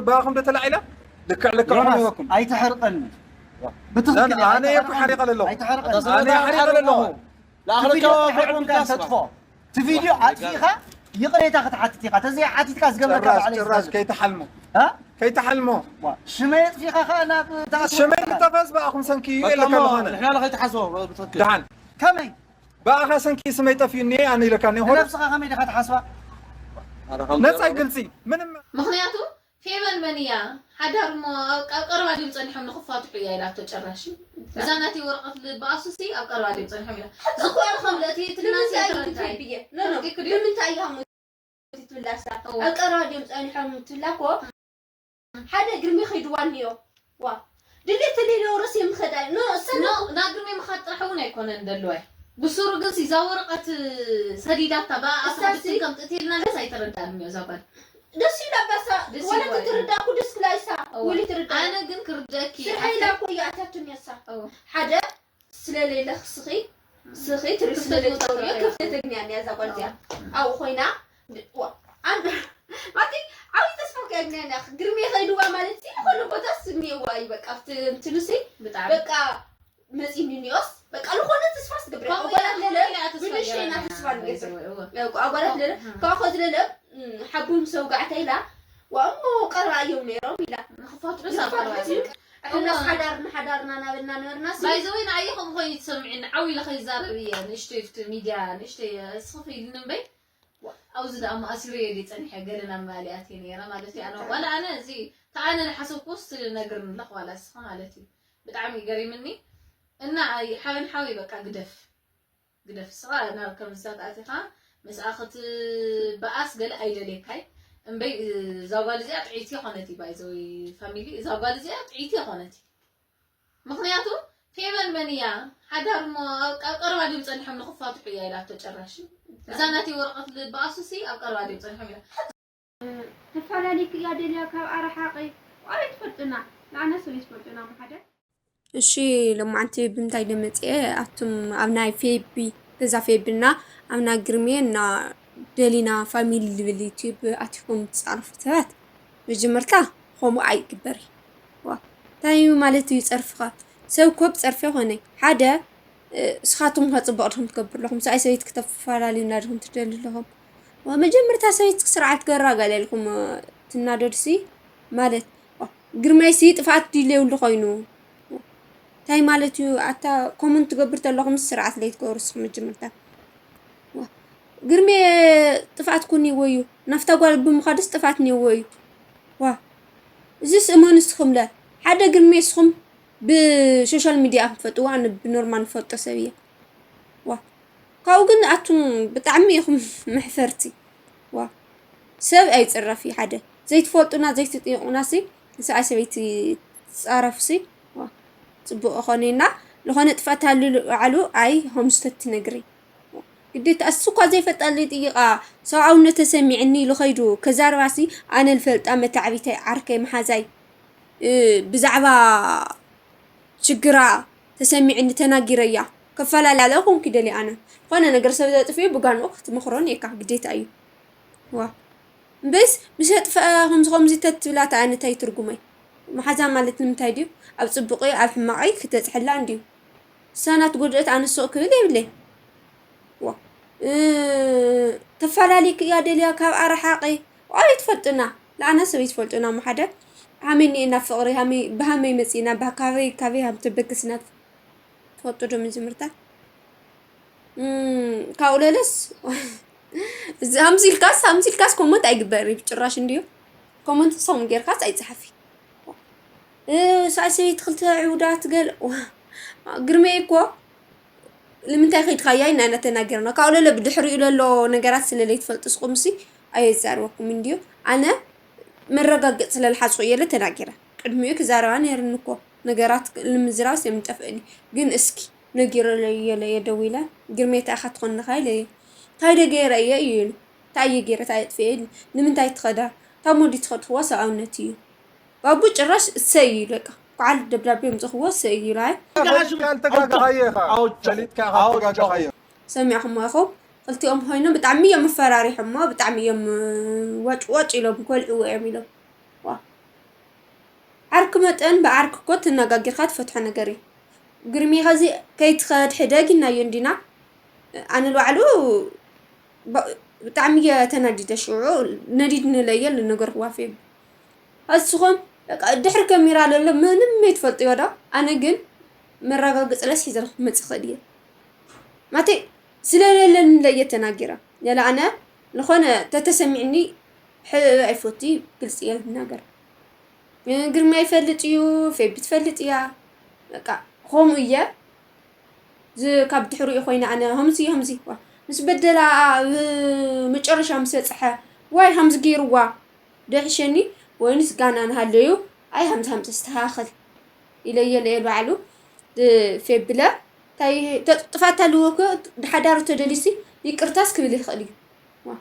ብኣኹም ዶ ተላዒላ? ልክዕ ልክዕ ዮናስ፣ ይበኩም። ኣይትሕርቀኒ። ብትኽክል ኣነ እየ እኮ ሓሪቐ ዘለኹ። ኣይትሕርቀኒ። ኣነ ሓሪቐ ዘለኹ። እቲ ቪድዮ እንታይ ኮይኑ ተጥፎ? እቲ ቪድዮ ኣጥፊእኻ ይቕሬታ ክትሓትት ኢኻ። ተዘይሓቲትካ ዝገበርካ ጭራሽ ባዕለይ ጭራሽ ዝፈልጥ። ከይትሓልሞ እ? ከይትሓልሞ ዋ፣ ሽመይ ኣጥፊእኻ ኸኣ ናብ ተኣስሮ ሽመይ ትበሃል። ንጠፈስ ብኣኹም ሰንኪ እዩ በቃ የለካ እሞ ዝኾነ ንሕና ለኸይትሓስቦ ብትኽክል። ደሓን ከመይ? ብኣኻ ሰንኪ ስመይ ጠፊኡኒ ኣነ ኢለካ እኒሆ ንነብስኻ ከመይ ዲኻ ትሓስባ? ነፃ ግልፂ ምንም ምኽንያቱ ፌቨን መን እያ ሓዳር እሞ ኣብ ኣብ ቀረባ ድዮም ፀኒሖም ንክፋትሑ እያ ኢላቶ ጨራሽ እዛ ናተይ ወረቐት ልበኣሱሲ ኣብ ቀረባ ድዮም ፀኒሖም ኢላ ዝኾነ ከም ልእትይትልና ንምንታይ እዩ ተረዳይ ትብዬ ኖ ኖ ተረዲእኩ ድዩ? ንምንታይ እዩ ሃሞት ትብላ እሳ እወ። ኣብ ቀረባ ድዮም ፀኒሖም ትብላ እኮ ሓደ ግርሚ ከይድዋ እኒኦ ዋ ድሌት ተሌሎ ርስ የምኸዳ ኖ እሳ ኖ ናብ ግርሜ ምኻድ ጥራሕ እውን ኣይኮነን ደልዋይ ብሱሩ ግን እዛ ወረቐት ሰዲዳታ ብኣኣ እሳሲ- ብትል ከም ትእትየልና ደስ ኣይተረዳእን እዛ ጓል ደስ ይብላ ባሳ ደስ ወላ ይብላ እዩ። ተተረዳእኩ ደስ ክላ ይሳ እወ። ወሊ ተረዳ ኣነ ግን ክርደእኪ ስርሐ ኢላ እኮ እያ ኣታቱን ያሳ እወ። ሓደ ስለሌለ ክስኺ ስኺ ትርኢ ክፍተት ስለሌለ መውፃእ ተውሪዮ ትኽእል። ክፍተት ተግንያኒ እዛ ጓል እዚኣ ኣብኡ ኮይና ዋ ኣን ማቲ ዓብዪ ተስፋ ከግንያኒ ግርሜ ከይድዋ ማለት ሲ ዝኾነ ቦታ ስኒዋ እዩ በቃ ኣብቲ እንትኑሲ ብጣዕሚ በቃ መፂኒ ኒኦስ በቃ ዝኾነ ተስፋ ስገብር ከምኡ ኣጓላት ኢና- ለለ ከምኡ ኢና ተስፋ ብንሽተይና ገይርና ተስፋ ኢና ንገብር እወ። ኣጓላት ለለ እህ። ካብ ከዚ ለለ ሓቡም ሰው ጋዕታ ኢላ ዋእሞ ቀራ እዮም ነይሮም ኢላ ንኽፋትሑ ንኽፋትሑ ሳብ ሕና ሓዳር ንሓዳርና ናበልና ነበርና ሲ ባይዘወይ ንዓየ ከምኡ ኮይኑ ትሰምዒኒ ዓው ኢለ ከይዛረብ እየ ንእሽተይ ፍቲ ሚድያ ንእሽተይ ስኽፍ ኢልኒ እምበይ ኣብዚ ደኣ መኣሲረዮ ድየ ፀኒሐ ገለ ናብ መባሊኣት እየ ነይረ ማለት እዩ ኣነ ዋላ ኣነ እዚ ተኣነ ንሓሰብኩስ ትነግርኒ ኣለኹ ዋላ እስኻ ማለት እዩ ብጣዕሚ እዩ ገሪምኒ እና ሓበን ሓወይ በቃ ግደፍ ግደፍ ስኻ ናብ ከም ንሳት ኣቲኻ ምስኣ ክትበኣስ ገለ ኣይደልየካይ እምበይ እዛ ጓል እዚኣ ጥዒቲ የኾነት እዩ ባይዘወይ ፋሚሊ እዛ ጓል እዚኣ ጥዒቲ የኾነት እዩ ምኽንያቱ ፌቨን መን እያ ሓዳር እሞ ኣብ ቀረባ ድም ፀኒሖም ንክፋትሑ እያ ኢላቶ ጨራሽ እዛ ናተይ ወረቐት ልበኣሱ ሲ ኣብ ቀረባ ድም ፀኒሖም ኢላ ተፈላለይክ እያ ደልያ ካብ ኣረሓቂ ዋላ ይትፈልጥና ንኣና ሰብ ይትፈልጥና ምሓደ እሺ ሎማዓንቲ ብምንታይ ዶ መፅአ ኣቱም ኣብ ናይ ፌቢ ገዛ ፌቢ እና ኣብ ናይ ግርሜ እና ደሊና ፋሚሊ ዝብል ዩቲዩብ ኣቲኩም ትፃረፉ ሰባት መጀመርታ ከምኡ ኣይግበር ዋ እንታይ ማለት እዩ ፀርፍኻ ሰብ ኮ ብፀርፊ ይኾነ ሓደ እስኻትኩም ከ ፅቡቕ ድኹም ትገብሩ ኣለኹም ሰብኣይ ሰበይቲ ክተፈላለዩና ድኹም ትደልዩ ኣለኹም መጀመርታ ሰበይትክ ስርዓት ገራ ገለ ኢልኩም ትናደዱሲ ማለት ግርማይሲ ጥፍኣት ድዩ ዘይብሉ ኮይኑ እንታይ ማለት እዩ ኣታ ኮመንት ትገብር ተለኹም ስርዓት ለይትገብሩ ስኹም መጀመርታ ግርሜ ጥፍኣት ኩን ይወዩ ናፍታ ጓል ብምኻድስ ጥፍኣት ንወዩ ዋ እዚስ እመኑ ስኹምለ ሓደ ግርሜ ስኹም ብሶሻል ሚድያ ክንፈጥዎ ኣነ ብኖርማል ንፈልጦ ሰብ እየ ዋ ካብኡ ግን ኣቱም ብጣዕሚ ኢኹም መሕፈርቲ ዋ ሰብ ኣይፅረፊ ሓደ ዘይትፈልጡና ዘይትጥይቁና ሲ ንሰብኣይ ሰበይቲ ትፃረፉ ሲ ዋ ፅቡቅ ኾነና ዝኾነ ጥፋት ሃሉ ባዕሉ ኣይ ሆምስተት ትነግሪ ግዴታ እሱ እኳ ዘይፈልጣ ዘይጥይቃ ሰብኣውነት ተሰሚዕኒ ኢሉ ኸይዱ ከዛርባሲ ኣነ ልፈልጣ መታዕቢተይ ዓርከይ መሓዛይ ብዛዕባ ሽግራ ተሰሚዕኒ ተናጊረያ ከፈላልያ ለኹም ክደሊ ኣነ ዝኾነ ነገር ሰብ ዘጥፍኡ ብጋንኡ ክትምኽሮን እካ ግዴታ እዩ ዋ እምበይስ ምስ ኣጥፍአ ከምዚ ከምዚ ተትብላ ተኣነ እንታይ ትርጉመይ መሓዛ ማለት ንምንታይ ድዩ ኣብ ፅቡቂ ኣብ ሕማቂ ክተፅሕላ እንድዩ እሳ ናት ጎድእት ኣነ ሱቕ ክብል የብለይ ዋ ተፈላሊክ እያ ደልያ ካብ ኣረሓቂ ኣይትፈልጥና ለኣና ሰብ ይትፈልጡና እሞ ሓደ ሃመይ እኒኤና ፍቕሪ ሃመይ ብሃመይ መፂእና ካበይ ካበይ ሃም ተበገስና ትፈልጡ ዶ መጀመርታ ካብኡ ለለስ እዚ ሃምዚ ኢልካስ ሃምዚ ኢልካስ ኮመንት ኣይግበር እዩ ብጭራሽ እንድዩ ኮመንት ሰውን ጌርካስ ኣይፀሓፊ ሳዕሰይቲ ክልተ ዕውዳት ገለ ግርመይ እኮ ንምንታይ ከይድካያ ኢና ኢና ተናገርና ካብኡ ለለ ብድሕሪኡ ለሎ ነገራት ስለለይትፈልጡ ስኹምሲ ኣየዛርበኩም እንድዩ ኣነ መረጋገፂ ስለልሓዝኩ እየለ ተናጊረ ቅድሚኡ ክዛረባ ነይርኒ እኮ ነገራት ንምዝራብ ስለምጠፍእኒ ግን እስኪ ነጊረለይ እየለ እየ ደዊለ ግርሜታ ኢኻ ትኾንኻ ኢለ እየ እንታይ ደ ገይረ እየ እዩ ኢሉ እንታይ እየ ገይረ እንታይ ኣጥፍኤ ኢሉ ንምንታይ ትኸዳ ካብ ሞዲ ትኸድኽዋ ሰብኣውነት እዩ ባቡ ጭራሽ እሰይ እዩ በቃ በዓል ደብዳቤ ምፅኽዎ እሰይ እዩ ኢሉ ኣይ ካልተጋጋኻየ ኢኻ ፈሊጥካ ኢኻ ተጋጋኻዮ ሰሚዕኹሞ ኢኹም ክልቲኦም ኮይኖም ብጣዕሚ እዮም መፈራሪሖሞ ብጣዕሚ እዮም ወጭ ወጭ ኢሎም ከልዕዎ እዮም ኢሎም ዋ መጠን ብዓርኪ እኮ ተነጋጊርካ ትፈትሖ ነገር እዩ። ግርሜ ኸዚ ከይትኸድ ሕደግ ኢልናዮ እንዲና። ኣነ ንባዕሉ ብ-፣ ብጣዕሚ እየ ተናዲደ ሽዑ። ነዲድኒ ኢለ እየ ዝነገርክዋ ፌቢ። ንስኹም በቃ ድሕሪ ካሜራ ለሎ ምንም ኣይትፈልጥዮ ዶ? ኣነ ግን መረጋገፂ ለስ ሒዘ ክመፅእ ይኽእል እየ። ማለተይ ስለለለኒ ኢለ እየ ተናጊረ። ያለ ኣነ ዝኾነ ተተሰሚዕኒ ሕ-፣ ኣይፈቱ፣ ግልፂ እየ ዝናገር። ግርማ ይፈልጥ እዩ፣ ፌቢ ትፈልጥ እያ። በቃ ከምኡ እየ። ዝ-፣ ካብ ድሕሪኡ ኮይነ ኣነ ከምዚ ከምዚ ዋ፣ ምስ በደላ ኣብ መጨረሻ ምስ በፅሐ ዋይ ከምዚ ገይርዋ ደሕሸኒ ወይንስ ጋና ንሃለዩ ኣይ ከምዚ ከምዚ ስተኻኸል ኢለ እየ ለየ ባዕሉ ፌብለ እንታይ ተ-፣ ጥፋት ኣለዎ እኮ ሓዳሩ ተደሊሲ ይቅርታስ ክብል ይኽእል እዩ። ዋ፣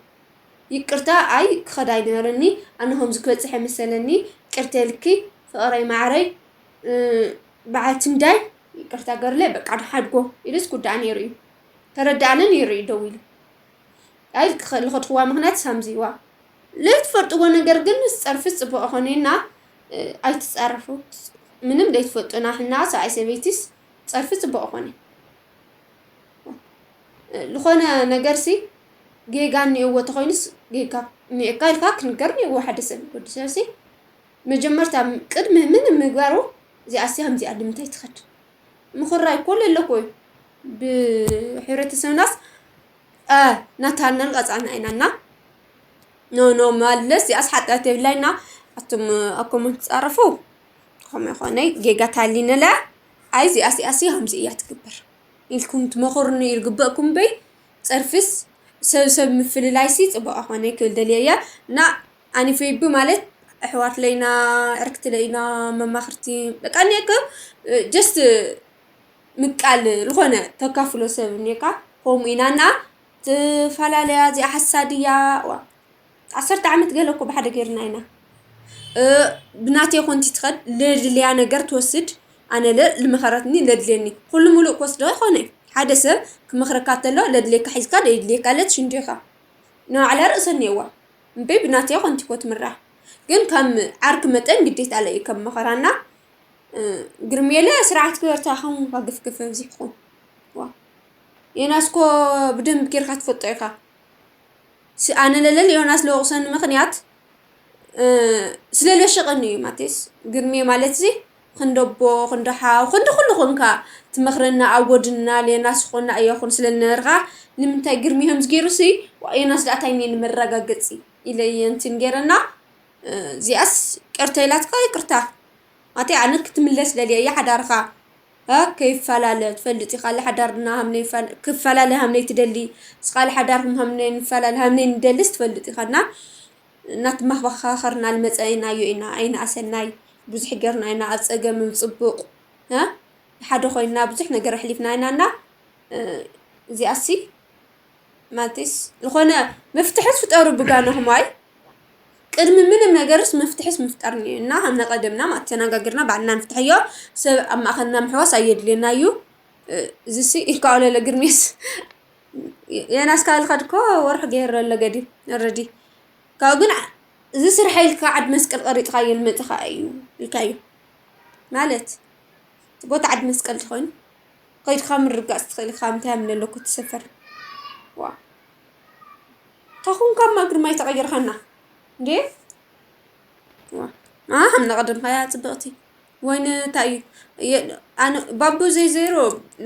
ይቅርታ ኣይ ክኸድ ኣይነበረኒ፣ ኣነ ከምዚ ክበፅሕ መሰለኒ፣ ይቅርታ ኢልኪ ፍቕረይ ማዕረይ፣ እ፣ በዓልቲ እንዳይ ይቅርታ ገርለ በቃ ንሓድጎ ኢሉስ ጉዳኣ ነይሩ እዩ። ተረዳኣኒ ነይሩ እዩ ደው ኢሉ። ኣይ ክኸ-፣ ልኸድክዋ ምኽንያት ሳምዚ ዋ። ለይትፈልጥዎ ነገር ግን ምስ ጸርፊ ጽቡቕ ኾነና፣ እ፣ ኣይትጻረፉ። ምንም ለይትፈልጡና ሕና ሰብኣይ ሰበይቲስ ጸርፊ ጽቡቕ ኾነ። ዝኾነ ነገርሲ ጌጋ እኒኦዎ ተኾይኑስ ጌጋ እኒኦካ ኢልካ ክንገር እኒኦዎ ሓደ ሰብ። ወዲ ሰብሲ መጀመርታ ቅድሚ ምንም ምግባሩ እዚኣሲ ከምዚኣ ንምንታይ ትኸድ? ምኹራይ እኮ ለለኮ እዩ። ብሕብረተሰብናስ፣ እ፣ ናታልናን ቀጻልና ኢና እና ኖ፣ ኖ፣ ማለት እዚኣስ ሓጢኣት የብላይና። ኣቱም ኣብ ኮመንት ትጻረፉ። ከመይ ኾነ ጌጋ ታሊነለ። ኣይ እዚኣስ፣ እዚኣሲ ከምዚ እያ ትግበር ኢልኩም ትመኽሩኒ ይግበእኩም እምበይ፣ ጸርፊስ ሰብ ሰብ ምፍልላይሲ ጽቡቕ ኣይኮነ ክብል ደልየ እየ። እና ኣነ ፌቢ ማለት ኣሕዋት ለይና፣ ዕርክቲ ለይና፣ መማኽርቲ፣ በቃ እኒአከ፣ እ፣ just ምቃል ዝኾነ ተካፍሎ ሰብ እኒአካ፣ ከምኡ ኢና እና ትፈላለያ እዚኣ ሓሳድ እያ። ዋ፣ ዓሰርተ ዓመት ገለ እኮ ብሓደ ጌርና ኢና። እ፣ ብናተይ ኮንቲ ትኸድ ለድልያ ነገር ትወስድ፣ ኣነ ለ ልመኸረትኒ ለድልየኒ። ኩሉ ሙሉእ ክወስዶ ኣይኮነ። ሓደ ሰብ ክመኽረካ ተሎ ለድልየካ ሒዝካ ለየድልየካ ለ ትሽንዶ ኢኻ። ንባዕላ ርእሰ እኒአዋ። እምበይ ብናተይ ኮንቲ እኮ ትምራሕ። ግን ከም ዓርኪ መጠን ግዴታ ኣለ እዩ ከም መኸራና። እ፣ ግርሜለ ስርዓት ክበርታ ኸም ግፍግፍ ኣብዚሕኩም። ዋ። ዮናስ እኮ ብደንብ ጌርካ ትፈልጦ ኢኻ። ስ-፣ ኣነ ለለል ዮናስ ለወቕሰኒ ምኽንያት፣ እ፣ ስለ ለሸቐኒ እዩ ማቴስ። ግርሜ ማለት እዚ ክንዲ ኣቦ፣ ክንዲ ሓው፣ ክንዲ ኩሉ ኮንካ ትመኽረና፣ ኣብ ጎድንና ለዮናስ ኾና እያ ኹን ስለ ልነበርካ፣ ንምንታይ ግርሜ ከምዚ ገይሩ ሲ፣ ዋ፣ ዮናስ ደኣ ታይ እኒኤ ንመረጋገጺ ኢለ እየ እንትን ገይረና። እ፣ እዚኣስ ቅርታ ኢላትካ ይቅርታ። ማቴ ኣነ ክትምለስ ደልየ እየ ሓዳርካ። እ፣ ከይፈላለ ትፈልጥ ኢኻ፣ ለሓዳርና ሃምነይ ይፋል-፣ ክፈላለ ሃምነይ ትደሊ፣ ስኻ ለሓዳርኩም ሃምነይ ንፈላለ፣ ሃምነይ ንደልስ ትፈልጥ ኢኻ። እና እናተመኻኸርና ልመፀእናዮ ኢና፣ ኣይንኣሰናይ። ብዙሕ ገርና ኢና፣ ኣብ ፀገም፣ ኣብ ፅቡቕ፣ እ፣ ሓደ ኮይንና ብዙሕ ነገር ኣሕሊፍና ኢና። እና፣ እ፣ እዚኣሲ ማለትስ፣ ዝኾነ መፍትሒ ፍጠሩ ብጋንኹም። ኣይ፣ ቅድሚ ምንም ነገርስ መፍትሒስ ምፍጣር እኒኦ እና፣ ሃምና ቀደምና ማለት ተነጋግርና ባዕልና ንፍትሐዮ። ሰብ ኣብ ማእኸልና ምሕዋስ ኣየድልየና እዩ። እ፣ እዚሲ ኢልካ ለለ ግርሜስ፣ የናስ ካልኸድ እኮ ወርሒ ገይሩ ኣሎ ገዲ፣ ኦልሬዲ። ካብኡ ግን ዓ-፣ እዚ ስርሐ ኢልካ ዓድ መስቀል ቀሪጥካዮ ልመጽኻ እዩ ኢልካዮ። ማለት፣ እቲ ቦታ ዓድ መስቀል ተኾይኑ፣ ከይድካ ምርጋጽ ትኽእል ኢኻ፣ ምንታይ ኣምነ ኣለኩ ትሰፈር። ዋ። ታኹን ካብ ማእግር ማይ ተቐይርካና። እንዴ? ዋ። ኣ፣ ሃምና ቀደምካያ ጽብቕቲ። ወይኒ እንታይ እዩ? የ-፣ ኣነ፣ ባቡ ዘይዘይሮ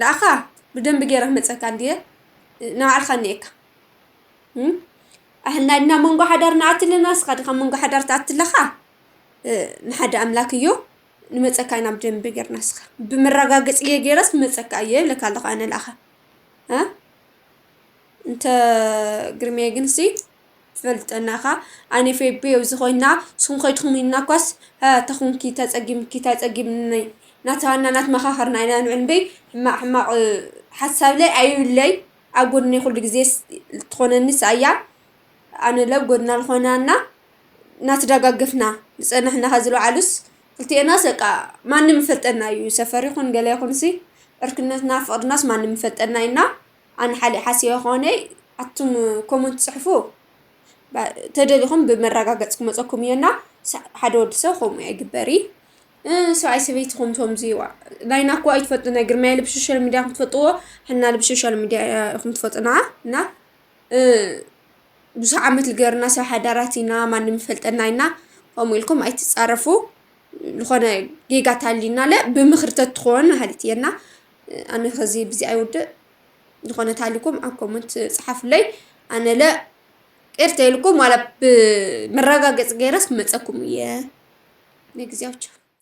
ንኣኻ ብደንቢ ገይረ ክመጸካ እንድየ። ንባዕልኻ እኒኤካ። እም? ኣሕና ድና መንጎ ሓዳር ንኣትልና፣ ንስኻ ድኻ መንጎ ሓዳር ትኣትለኻ? እ፣ ንሓደ ኣምላክ እዩ። ንመጸካ ኢና ብደንቢ ገይርና ንስኻ። ብመረጋገጺ እየ ገይረስ ንመጸካ እየ ይብለካ ኣለኹ ኣነ ለኣኻ። እ? እንተ ግርሜ ግንሲ ትፈልጠና ኢኻ። ኣነ ፌቤ ኣብዚ ኮይና፣ ንስኹም ከይድኩም ኢልና እኳስ፣ ሀ፣ ተኹንኪ፣ ተጸጊምኪ፣ ተጸጊምኒ፣ ናተባና ናተመኻኸርና ኢና ንውዕል እምበይ፣ ሕማቕ፣ ሕማቕ፣ እ፣ ሓሳብ ለይ ኣይብለይ። ኣብ ጎድነይ ኩሉ ግዜ ስ-፣ ትኾነኒ ንሳ እያ። ኣነ ለ ኣብ ጎድና ዝኾናና፣ እናተደጋገፍና ዝጸናሕና ከዚ ልውዓሉስ፣ ክልቲኤናስ በቃ ማንም ይፈልጠና እዩ። ሰፈር ይኹን ገለ ይኹንሲ፣ ዕርክነትና፣ ፍቕርናስ ማንም ይፈልጠና ኢና። ኣነ ሓሊእ ሓሲበ ኾነ፣ ኣቱም ኮመንት ትጽሕፉ፣ ባ-፣ ተደሊኹም ብመረጋገጺ ክመጸኩም እየና። ሳ-፣ ሓደ ወዲ ሰብ ከምኡ ኣይግበሪ። ሰብኣይ ሰበይቲ ኹም ቶም ዝይዋ ናይና እኮ ኣይትፈልጡ ናይ ግርማይ ልብ ሶሻል ሚድያ ኹም ትፈልጥዎ። ሕና ልብ ሶሻል ሚድያ ኹም ትፈልጡና እና ብዙሕ ዓመት ልገርና ሰብ ሓዳራት ኢና ማንም ይፈልጠና ኢና። ከምኡ ኢልኩም ኣይትፃረፉ። ዝኾነ ጌጋ ታሊና ለ ብምኽሪ ተትኾን ሃሊት እየና። ኣነ ከዚ ብዚ ኣይውድእ። ዝኾነ ታሊኩም ኣብ ኮመንት ፀሓፉለይ። ኣነ ለ ቅርተ ኢልኩም ዋላ ብመረጋገፂ ገይረስ ክመፀኩም እየ። ንግዚያው ቻው።